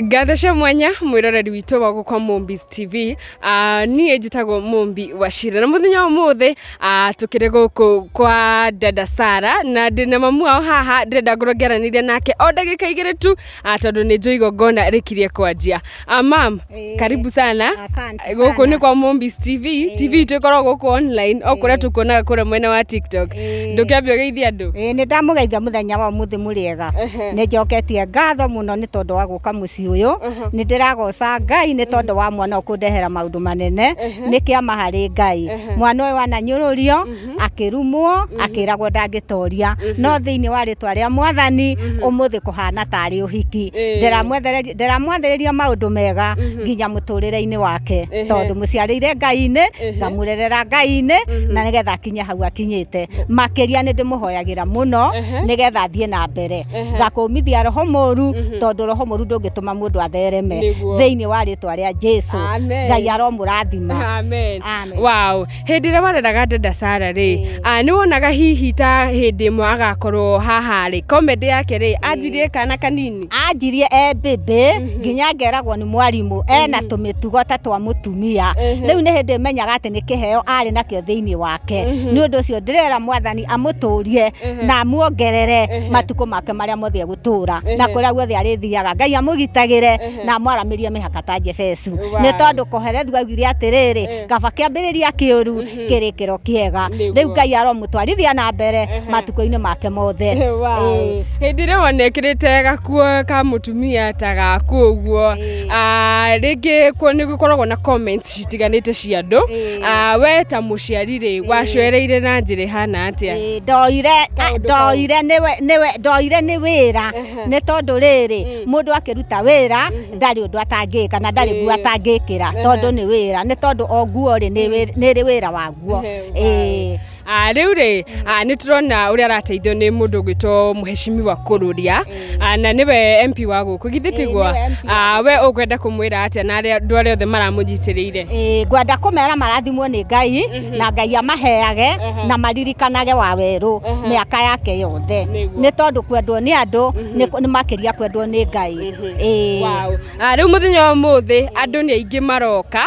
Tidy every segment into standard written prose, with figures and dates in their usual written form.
Ngatho cia mwanya mwiroreri witũ wa gũkwa Mumbi's TV. Niĩ njĩtagwo Mumbi Wachira na mũthenya wa ũmũthĩ tũkĩrĩ gũkũ kwa dada Sara na ndĩna mamu wao haha, ndĩrenda ngorwo ngĩaranĩria nake o ndagĩka 2 tu tondũ nĩ njũĩ igongona rĩkirie kwanjia. Mam, karibu sana. Asante Gũkũ sana. nĩ kwa Mumbi's TV. TV itũ ĩkoragwo gũkũ online o kũrĩa tũkuonaga kũrĩa mwena wa TikTok. Ndũkĩambe ũgeithie andũ. Ĩĩ, nĩ ndamũgeithia mũthenya wa ũmũthĩ mũrĩega. Nĩ njoketie ngatho mũno nĩ tondũ wa gũka mũciĩ ũyũ. Nĩ ndĩragoca Ngai nĩ tondũ wa mwana ũyũ kũndehera maũndũ manene. Nĩ kĩama harĩ Ngai. Mwana ũyũ ananyũrũrio, akĩrumwo, akĩragwo ndangĩtoria. No thĩinĩ wa rĩtwa rĩa Mwathani, ũmũthĩ kũhana tarĩ ũhiki. Ndĩramwathĩrĩria maũndũ mega nginya mũtũrĩre-inĩ wake. Tondũ mũciarĩire Ngai-inĩ, ngamũrerera Ngai-inĩ, na nĩgetha akinye hau akinyĩte. Makĩria nĩ ndĩmũhoyagĩra mũno, nĩgetha athiĩ na mbere. Ngakũmithia roho mũru, tondũ roho mũru ndũngĩtũma mũndũ athereme. Thĩinĩ wa rĩtwa rĩa Jesu. Amen. Ngai aromũrathima. Amen. Amen. Wow. Hĩndĩ ĩrĩa wareraga dada Sara rĩ, nĩ wonaga hihi ta hĩndĩ ĩmwe agakorwo haha rĩ, comedy yake rĩ, anjirie kana kanini? Anjirie e baby, nginya ngeragwo nĩ mwarimũ ena tũmĩtugo ta twa mũtumia. Rĩu nĩ hĩndĩ menyaga atĩ nĩ kĩheo arĩ nakĩo thĩinĩ wake. Nĩ ũndũ ũcio ndĩrera Mwathani amũtũrie na amuongerere matukũ make marĩa mothe egũtũra, na kũrĩa guothe arĩthiaga Ngai amũgitagĩre na amwaramĩrie mĩhaka ta Jefesu. Nĩ tondũ Kohelethu augire atĩrĩrĩ, kaba kĩambĩrĩria kĩũru kĩrĩkĩro kĩega. Rĩu Ngai aromũtwarithia na mbere matukũ-inĩ make mothe. Wow. Hĩndĩ ĩrĩa wonekĩrĩte gakuo ka mũtumia ta gaku ũguo, rĩngĩ nĩ gũkoragwo na comments citiganĩte cia andũ. We ta mũciari rĩ, wacoereire na njĩra ĩhana atĩa? Ndoire ndoire nĩ wĩra, nĩ tondũ rĩrĩ, mũndũ akĩruta wĩra ndarĩ ũndũ atangĩka na ndarĩ nguo atangĩkĩra, tondũ nĩ wĩra, nĩ tondũ o nguo rĩ, nĩ ĩrĩ wĩra waguo. Rĩu rĩ, nĩ tũrona ũrĩa arateithio nĩ mũndũ ũgwĩtwo Mheshimiwa Kururia, na nĩwe MP wa gũkũ, githĩ tiguo? Nĩwe MP wa We ũkwenda kũmwĩra atĩa na andũ arĩa othe maramũnyitĩrĩire? Ngwenda kũmera marathimwo nĩ Ngai, na Ngai amaheage na maririkanage wa werũ mĩaka yake yothe. Nĩ tondũ kwendwo nĩ andũ nĩ makĩria kwendwo nĩ Ngai. Wow. Rĩu mũthenya wa ũmũthĩ andũ nĩ aingĩ maroka,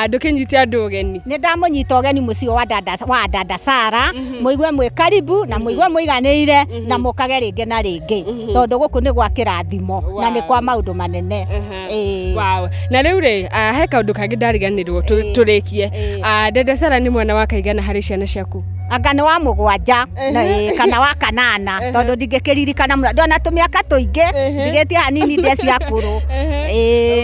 ndũkĩnyite andũ ũgeni. Nĩ ndamũnyita ũgeni mũciĩ wa dada Sara, mũigue mwĩ karibu na mũigue mũiganĩire na mũkage rĩngĩ na rĩngĩ, tondũ gũkũ nĩ gwa kĩrathimo na nĩ kwa maũndũ manene. Wow. Na rĩu rĩ, he kaũndũ kangĩ ndariganĩrwo tũrĩkie. Dada Sara nĩ mwana wa kaigana harĩ ciana ciaku? Anga nĩ wa 7, kana wa 8, tondũ ndingĩkĩririkana mũno. Ndona tũmĩaka tũingĩ, ndigĩtie hanini ndĩa cia kũrũ.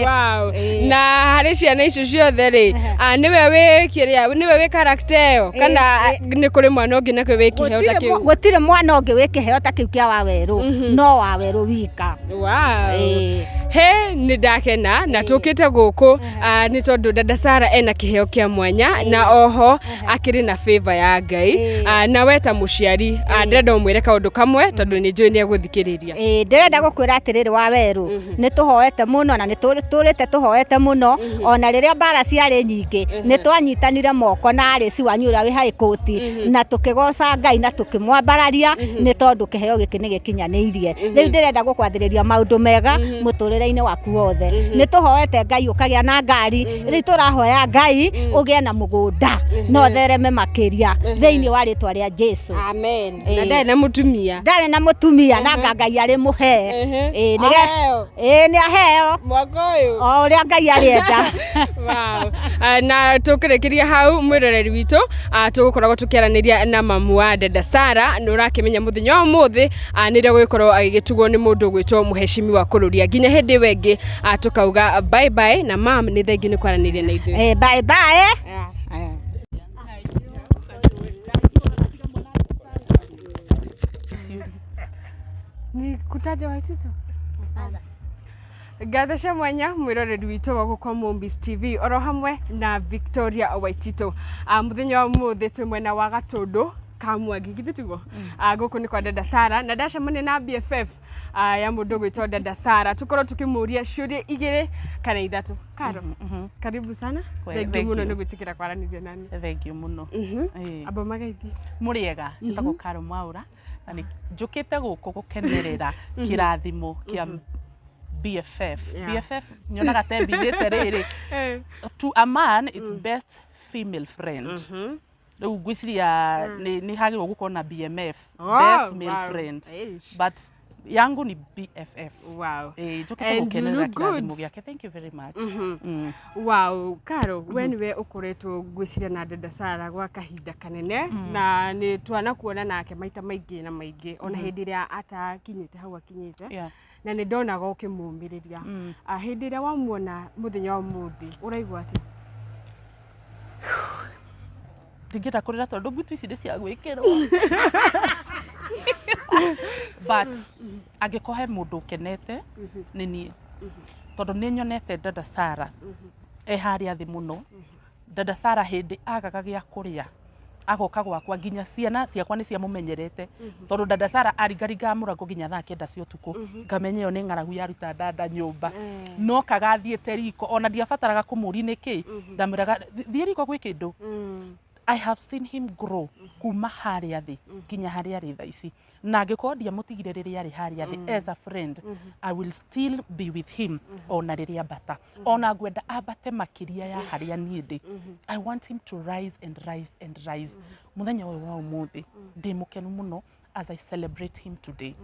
Wow. Na harĩ ciana icio ciothe rĩ, nĩwe wĩ kĩrĩa, nĩwe wĩ character ĩyo, kana nĩ kũrĩ mwana ũngĩ nakĩo wĩ kĩheo ta kĩu? Gũtirĩ mwana ũngĩ wĩ kĩheo ta kĩu kĩa Wawerũ, no Wawerũ wika. Wow. He, nĩ ndakena na tũkĩte gũkũ, nĩ tondũ dada Sara ena kĩheo kĩa mwanya na oho akĩrĩ na favor ya Ngai. Na we ta mũciari, ndĩrenda ũmwĩre kaũndũ kamwe tondũ nĩ njũĩ nĩ egũthikĩrĩria. Ndĩrenda gũkwĩra atĩrĩrĩ Wawerũ, nĩ tũhoete mũno na nĩ tũrĩte tũhoete mũno, ona rĩrĩa mbara ciarĩ nyingĩ, nĩ twanyitanire moko na Alice wanyu ũrĩa wĩ High Court, na tũkĩgoca Ngai na tũkĩmwambararia, nĩ tondũ kĩheo gĩkĩ nĩ gĩkinyanĩirie. Rĩu ndĩrenda gũkwathĩrĩria maũndũ mega mũtũrĩre-inĩ waku wothe. Nĩ tũhoete Ngai ũkagĩa na ngari, rĩu tũrahoya Ngai ũgĩe na mũgũnda na ũthereme makĩria thĩinĩ wa rĩtwa rĩa Jesu. Amen. Na ndarĩ na mũtumia. Ndarĩ na mũtumia, na anga Ngai arĩ mũhe. Aheo. Nĩ aheo. Mwaka ũyũ. O ũrĩa Ngai arĩenda. Wow. Na tũkĩrĩkĩria hau mwĩroreri witũ, tũgũkoragwo tũkĩaranĩria na mamu wa dada Sara, nĩ ũrakĩmenya mũthenya wa ũmũthĩ, nĩrĩo gũgĩkorwo agĩgĩtugwo nĩ mũndũ ũgwĩtwo Mheshimiwa Kururia. Nginya hĩndĩ ĩyo ĩngĩ, tũkauga bye bye, na mam nĩ thengiũ nĩ kwaranĩria na ithuĩ. Bye bye. Ni kutaja Waititu? Ngatho cia mwanya mwĩroreri witũ wa gũkũ Mumbi's TV oro hamwe na Victoria Waititu. Mũthenya wa ũmũthĩ twĩ mwena wa Gatũndũ ka Mwangi, githĩ tiguo? Gũkũ nĩ kwa dada Sara na ndacemania na BFF ya mũndũ ũgwĩtwo dada Sara, tũkorwo tũkĩmũria ciũria 2 kana 3. Karo, karibu sana. Well, Thank you thank mũno you. nĩ gwĩtĩkĩra kwaranĩria nani. Thank you mũno. Amba mageithi. Mũrĩega, njĩtagwo Karo Mwaura na nĩ njũkĩte gũkũ gũkenerera kĩrathimo kĩa BFF. BFF nyonaga tembithĩte rĩrĩ. To a man, it's best female friend. Rĩu ngwĩciria nĩ hagĩrĩirwo gũkorwo na BMF, best male friend. Eish. But yangu ni BFF. Ĩĩ, njũkĩte And you gũkenerera look good. kĩrathimo gĩake. Thank you very much. Wow, Caro, we nĩwe ũkoretwo ngwĩciria na Dada Sara gwa kahinda kanene, na nĩ twanakuona nake maita maingĩ na maingĩ, ona hĩndĩ ĩrĩa atakinyĩte hau akinyĩte, na nĩ ndonaga ũkĩmũmĩrĩria. Ah, hĩndĩ ĩrĩa wamuona mũthenya wa ũmũthĩ, ũraigua atĩa? Ndingĩenda kũrĩra tondũ mbutu ici nĩ cia gwĩkĩrwo, but angĩkorwo he mũndũ ũkenete nĩ niĩ, tondũ nĩ nyonete Dada Sara e harĩa thĩ mũno. Dada Sara hĩndĩ agaga gĩa kũrĩa agoka gwakwa, nginya ciana ciakwa nĩ ciamũmenyerete, tondũ Dada Sara aringaringaga mũrango nginya thaa 9 cia ũtukũ, ngamenya ĩyo nĩ ng'aragu yaruta dada nyũmba. No kaga athiĩte riko, ona ndiabataraga kũmũria nĩkĩ, ndamwĩraga, "Thiĩ riko gwĩ kĩndũ." I have seen him grow kuma harĩa thĩ nginya harĩa arĩ thaa ici, na angĩkorwo ndiamũtigire rĩrĩa arĩ harĩa thĩ as a friend, I will still be with him ona rĩrĩa ambata, ona ngwenda ambate makĩria ya harĩa niĩ ndĩ. I want him to rise and rise and rise. Mũthenya ũyũ wa ũmũthĩ ndĩ mũkenu mũno as I celebrate him today.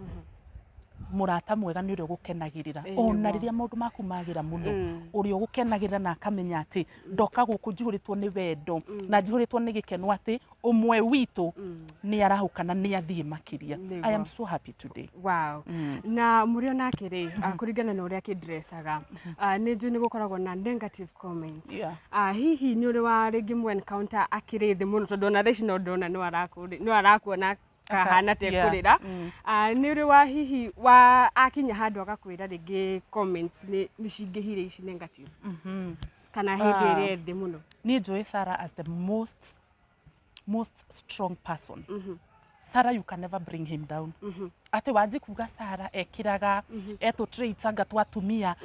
Mũrata mwega nĩ ũrĩa ũgũkenagĩrĩra ona rĩrĩa maũndũ maku magĩra mũno, ũrĩa ũgũkenagĩrĩra na akamenya atĩ ndoka gũkũ njihũrĩtwo nĩ wendo na njihũrĩtwo nĩ gĩkeno atĩ ũmwe witũ nĩ arahũka na nĩ athiĩ makĩria. I am so happy today. Wow. Na mũrĩ onake rĩ, kũringana na ũrĩa akĩndressaga, nĩ njũĩ nĩ gũkoragwo na negative comments. Hihi nĩ ũrĩ wa rĩngĩ mũ encounter akĩrĩ thĩ mũno, tondũ ona thaa ici no ndona no arakuona kahana te kũrĩra? Nĩ ũrĩ wa hihi wa akinya handũ agakwĩra rĩngĩ comments nĩ cingĩhire ici negative, kana hĩndĩ ĩrĩa ĩ thĩ mũno? Niĩ njũĩ Sarah as the most strong person. Sarah, you can never bring him down. Atĩ wanji kuga Sarah ekĩraga etũ traits anga twa atumia.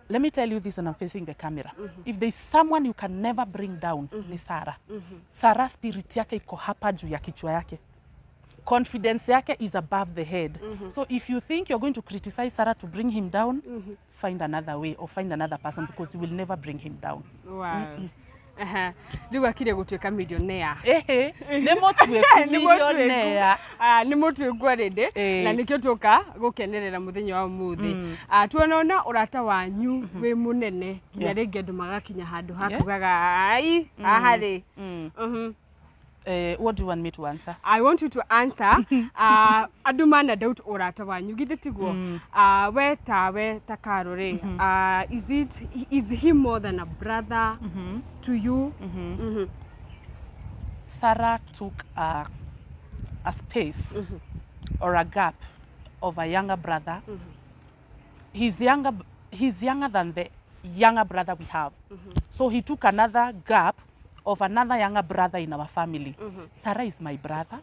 Let me tell you this, and I'm facing the camera. If there is someone you can never bring down, ni Sarah. Sarah spirit yake iko hapa juu ya kichwa yake. Confidence yake is above the head. So if you think you're going to criticize Sarah to bring him down, find another way or find another person, because you will never bring him down. Wow. Aha. Rĩu akire gũtuĩka millionaire. Ehe, nĩ mũtuĩku millionaire. Ah, nĩ mũtuĩku already. Na nĩkĩo tuoka gũkenerera mũthenya wa ũmũthĩ. Ah, tuonaona ũrata wanyu wĩ mũnene nginya rĩngĩ andũ magakinya handũ ha kugaga ai haha rĩ. What do you want me to answer? I want you to answer. Andũ mana doubt ũrata wanyu, githĩ tiguo? We ta Caro rĩ, is he more than a brother to you? Sarah took a space or a gap of a younger brother. He's younger than the younger brother we have. So he took another gap of another younger brother in our family. Sarah is my brother.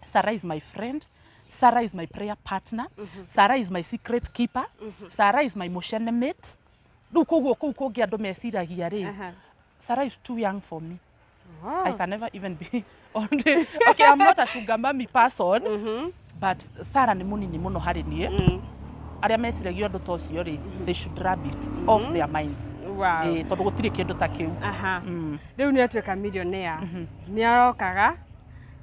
Sarah is my friend. Sarah is my prayer partner. Sarah is my secret keeper. Sarah is my motion mate. Rĩu koguo kũu kũngĩ andũ meciragia rĩ, Sarah is too young for me. I can never even be on the, okay, I'm not a sugar mommy person, but Sarah nĩ mũnini mũno harĩ niĩ. Arĩa meciragia ũndũ ta ũcio rĩ, they should rub it off their minds. Ĩĩ, tondũ gũtirĩ kĩndũ ta kĩu. Aha. Rĩu nĩ atuĩka millionaire. Nĩ arokaga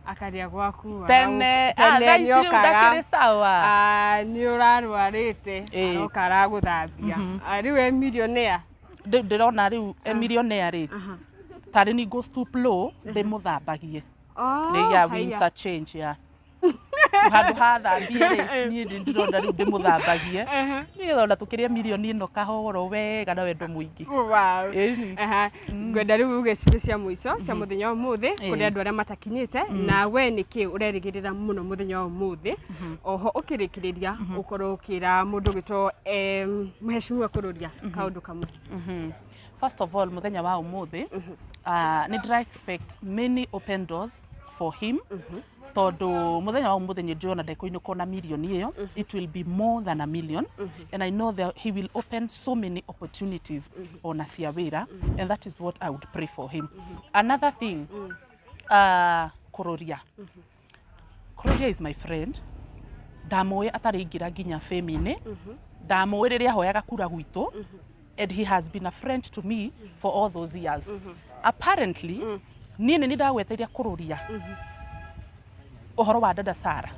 akarĩa gwaku. Tene, ah, thaa ici rĩu nĩokaga. Ndakĩrĩ sawa. Ah, nĩ ũrarwarĩte, aroka aragũthambia. Ah, rĩu e millionaire. Ndĩrona rĩu e millionaire rĩ, tarĩ ni go stoop low ndĩmũthambagie. Oh, Rĩ ya haiya. winter change ya handũ ha thambie rĩ, niĩ nĩ ndĩrona rĩu ndĩmũthambagie nĩgetha ona tũkĩrĩe mirioni ĩno kahoro wega na wendo mũingĩ. Ĩni. Aha. Ngwenda rĩu uge ciugo cia mũico cia mũthenya wa ũmũthĩ kũrĩ andũ arĩa matakinyĩte, na we nĩkĩ ũrerĩgĩrĩra mũno mũthenya wa ũmũthĩ? Oho ũkĩrĩkĩrĩria ũkorwo ũkĩra mũndũ ũgĩtwo mheshimiwa Kururia kaũndũ kamwe. First of all, muthenya wa umuthi nĩ ndĩra expect many open doors for him, tondũ muthenya wa umuthi nĩ ndĩrona ndekũinũka na mirioni ĩyo. It will be more than a million, and I know that he will open so many opportunities ona cia wĩra, and that is what I would pray for him. Another thing, Kururia. Kururia is my friend. Ndamũĩ atarĩ ingĩra nginya fame-inĩ. Ndamũĩ rĩrĩa ahoyaga kura gwitũ, and he has been a friend to me for all those years. Apparently niĩ nĩ ndagweteire kũrũria ũhoro wa dada Sara.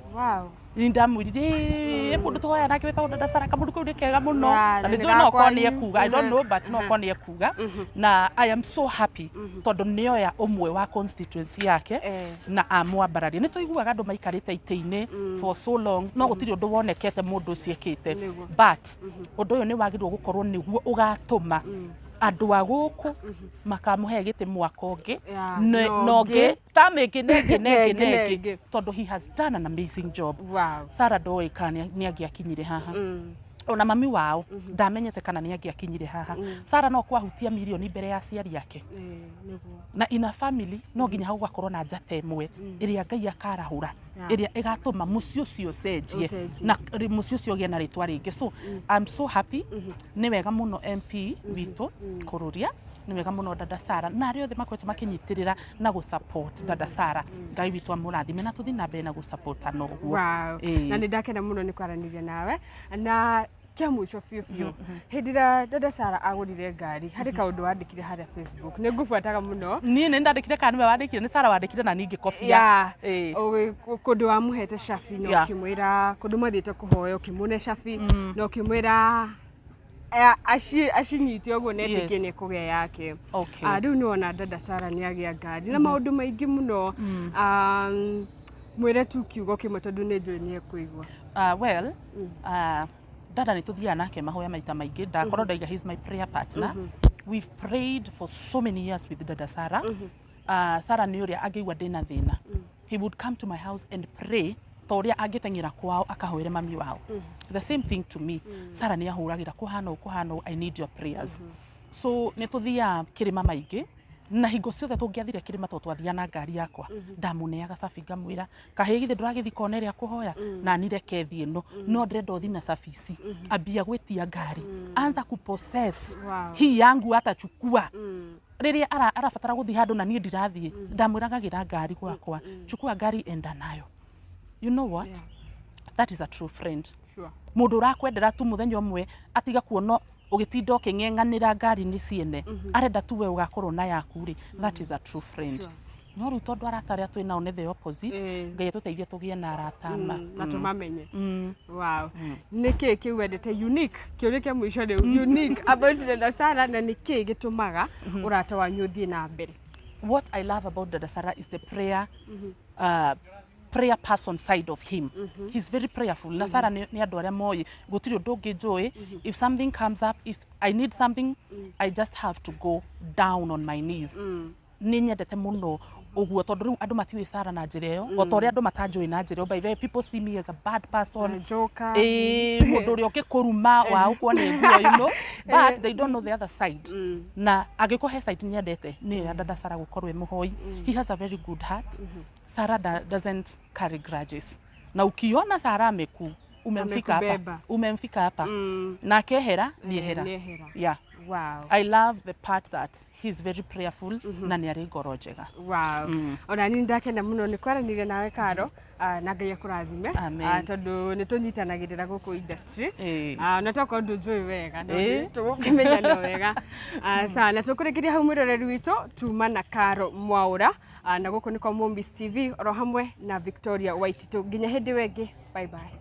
Nĩ ndamwĩrire, "Ĩ, mũndũ tũhoya nake wĩtagwo dada Sara, kamũndũ kau nĩ kega mũno." Yeah, Na na nĩ njũĩ no okorwo nĩ nĩ ekuga, I don't know, but no okorwo nĩ ekuga. Na I am so happy tondũ nĩoya ũmwe wa constituency yake na amwambararia. Nĩ tũiguaga andũ maikarĩte itĩ-inĩ for so long, no gũtirĩ ũndũ wonekete mũndũ ũcio ekĩte. But ũndũ ũyũ nĩ wagĩrĩirwo gũkorwo nĩguo ũgatũma andũ a gũkũ makamũhe gĩtĩ mwaka ũngĩ na na ũngĩ term ĩngĩ na ĩngĩ na ĩngĩ Na na ĩngĩ. ĩngĩ, tondũ he has done an amazing job. Sarah ndoĩ kana nĩ angĩakinyire haha. Ona mami wao ndamenyete kana nĩ angĩakinyire haha. Sarah no kwahutia mirioni mbere ya aciari ake. Nĩguo. Na in a family no nginya gũgakorwo na njata ĩmwe ĩrĩa Ngai akarahũra, ĩrĩa ĩgatũma mũciĩ ũcio ũcenjie Ũcenjie. na mũciĩ ũcio ũgĩe na rĩtwa rĩngĩ. So I'm so happy. Nĩ wega mũno MP witũ kũrũria, nĩ wega mũno dada Sara na arĩa othe makoretwo makĩnyitĩrĩra na gũ support dada Sara. Ngai witũ amũrathime na tũthiĩ na mbere na gũ support na ũguo. Na nĩ ndakena mũno nĩ kwaranĩria nawe. Na kĩa mũico biũ biũ, hĩndĩ ĩrĩa dada Sara agũrire ngari, harĩ kaũndũ wandĩkire harĩa Facebook, nĩ ngũbuataga mũno. Niĩ nĩ ndandĩkire kana nĩwe wandĩkire? Nĩ Sara wandĩkire na niĩ ngĩkobia. Kũndũ wamũhete cabi na ũkĩmwĩra, kũndũ mwathiĩte kũhoya, ũkĩmũne cabi na ũkĩmwĩra acinyite ũguo na etĩkie nĩ kũgĩa yake. Ah, rĩu nĩwona dada Sara nĩ agĩa ngari na maũndũ maingĩ mũno. Mwĩre tu kiugo kĩmwe tondũ nĩ njũĩ nĩ ekũigua. Well, dada nĩ tũthiaga nake mahoya maita maingĩ. Ndakorwo ndaiga he's my prayer partner. We've prayed for so many years with dada Sarah. Sarah nĩ ũrĩa angĩigua ndĩna thĩna, he would come to my house and pray ta ũrĩa angĩteng'era kwao akahoere mami wao. The same thing to me. Sarah nĩ ahũragĩra, kũhana ũũ, kũhana ũũ, I need your prayers. So nĩ tũthiaga kĩrĩma maingĩ, na hingo ciothe tũngĩathire kĩrĩma, tondũ twathiaga na ngari yakwa, ndamũneaga cabi, ngamwĩra, "Kahĩ, githĩ ndũragĩthi kona ĩrĩa kũhoya na nireke thiĩ ĩno, no ndĩrenda ũthi na cabi ici. Ambia gwĩtia ngari, anza kupossess hii yangu atachukua." Rĩrĩa arabatara gũthiĩ handũ na niĩ ndirathiĩ, ndamwĩraga, "Gĩra ngari gwakwa, chukua ngari, enda nayo." You know what? That is a true friend. Mũndũ ũrakwendera tu mũthenya ũmwe atiga kuona ũgĩtinda ũkĩng'eng'anĩra ngari-inĩ ciene, arenda tu we ũgakorwo na yaku rĩ, that is a true friend. No rĩu tondũ arata arĩa twĩ nao nĩ the opposite. Ngai atũteithie tũgĩe na arata ma. Na tũmamenye. Wow. Nĩ kĩĩ kĩu wendete unique, kĩũria kĩa mũico rĩu, unique about dada Sara, na nĩ kĩĩ gĩtũmaga ũrata wanyu ũthiĩ na mbere? What I love about Dada Sarah is the prayer person side of him. He's very prayerful. Na Sarah nĩ andũ arĩa moĩ gũtirĩ ũndũ ũngĩ njũĩ. If something comes up, if I need something, I just have to go down on my knees. Nĩ nyendete mũno ũguo tondũ rĩu andũ matiũĩ Sarah na njĩra ĩyo, o ta ũrĩa andũ matanjũĩ na njĩra ĩyo. By the way, people see me as a bad person. Na joker. Ĩĩ, mũndũ ũrĩa ũngĩkũruma waũkwo nĩ nguo, but they don't know the other side. Na angĩkorwo he side nyendete, nĩyo ya dada Sarah gũkorwo e mũhoi. He has a very good heart. Sarah doesn't carry grudges, na ukiona Sarah umemfika hapa, Amekubeba. Umemfika hapa na akehera, niehera. Nĩehera. Yeah. I love the part that he's very prayerful na nĩ arĩ ngoro njega. Wow. Ona niĩ ndakena mũno nĩ kwaranĩria nawe, Karo. Ah, na Ngai akũrathime. Amen. Ah, tondũ nĩ tũnyitanagĩrĩra gũkũ industry. Ah, na tokorwo ndũnjũĩ wega, no tũgũkĩmenyana wega. Ah, sawa, na tũkũrĩkĩria hau, mwĩroreri witũ, tuma na Karo Mwaũra. Ah, na gũkũ nĩ kwa Mombis TV oro hamwe na Victoria Waititũ. Nginya hĩndĩ ĩyo ĩngĩ, bye bye.